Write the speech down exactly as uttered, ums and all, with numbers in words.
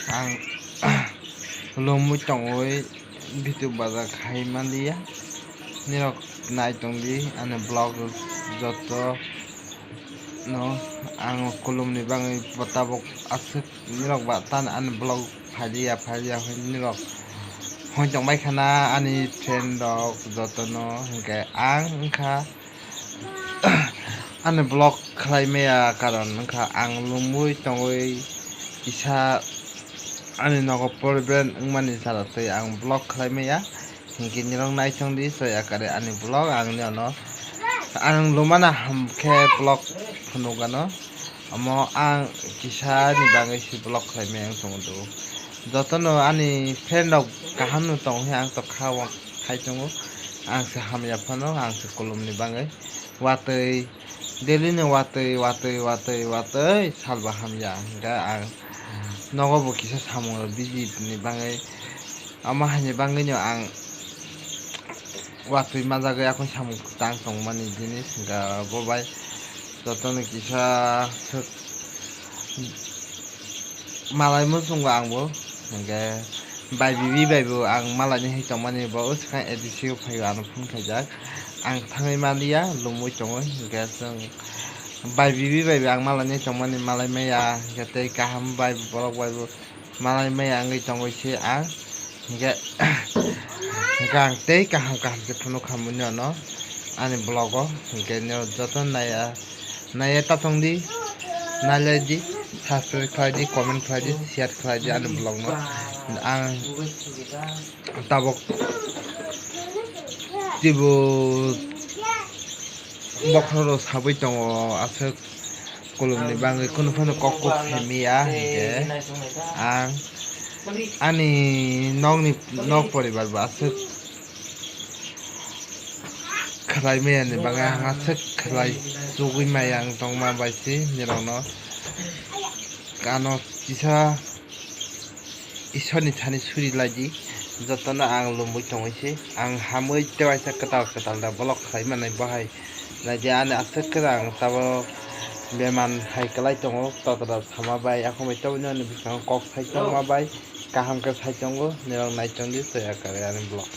Ang lumwi tongwi video baja khai manliya. Nirok nai tongdi ani vlog joto no ang kulumni bagwi tabuk aswk nirok ba tan ani vlog phailiya phailiya hwnwi nirok hwn tongbai khana ani friend rok jotono, hinkhe ang wngkha ani vlog khlai maya karon wngkha ang lumwi tongwi kisa ani nogo problem wngmani jora twi ang vlog khlai maya. Hinkhe nirok naisong di soya kare ani vlog ang nino ang lumana hamkhe vlog phunukgano. Omo ang kisa ni bagwi si vlog khlai maya wng tongo do. Jotono ani friend rok kaham no tong he ang to kha khai tongo. Ang se hamya phano ang se kulumni bagwi watwi daily no watwi watwi watwi watwi salba hamya hinkhe ang nogo bo kisa samung rok busy ni bagwi. Omo haini bagwino ang watwi manjagwi akon samung tang tongmani jinis hinkha bo bai jotono kisa swk malai muchungo angbo hinkhe bai bibi baibo ang malaini hai tongmani bo swkang A D C o phaio ano phone khaijak ang thangwi manliya lumwi tongwi hinkhe chwng bai bibi baibo ang malaini hai tongmani malai maya hinkhe tei kaham bai borok baibo malai maya wngwi tongwi se ang hinkhe hinkhe ang tei kaham kaham khe phunuk kha mui nono ani vlog o hinkhe nw joto naya naya ta tongdi nalai di subscribe khlai di comment khlai di share khlai di ani vlog no ang tabuk tibu bokhorok sabwi tongo aswk. Kolomni bagwi kunu phano kok kok khaimiya hinkhe ang ani nokni nok poribar bo aswk khlai maya ni bagwi ang aswk khlai chugwi maya ang tongma bai si nirokno ano kisa Ishwarni thani suri lai di, jotono ang lumwi tongwi se, ang hamwi tei waisa kwtal kwtal da vlog khlai mani bahai. Nai di ani aswk khe ang tabuk beman hai kwlai tongo, totro sama bai, akhomai tabukni ani bwskango kok sai tongma bai, kaham khe sai tongo, nirok nai tongdi, soya kare ani vlog.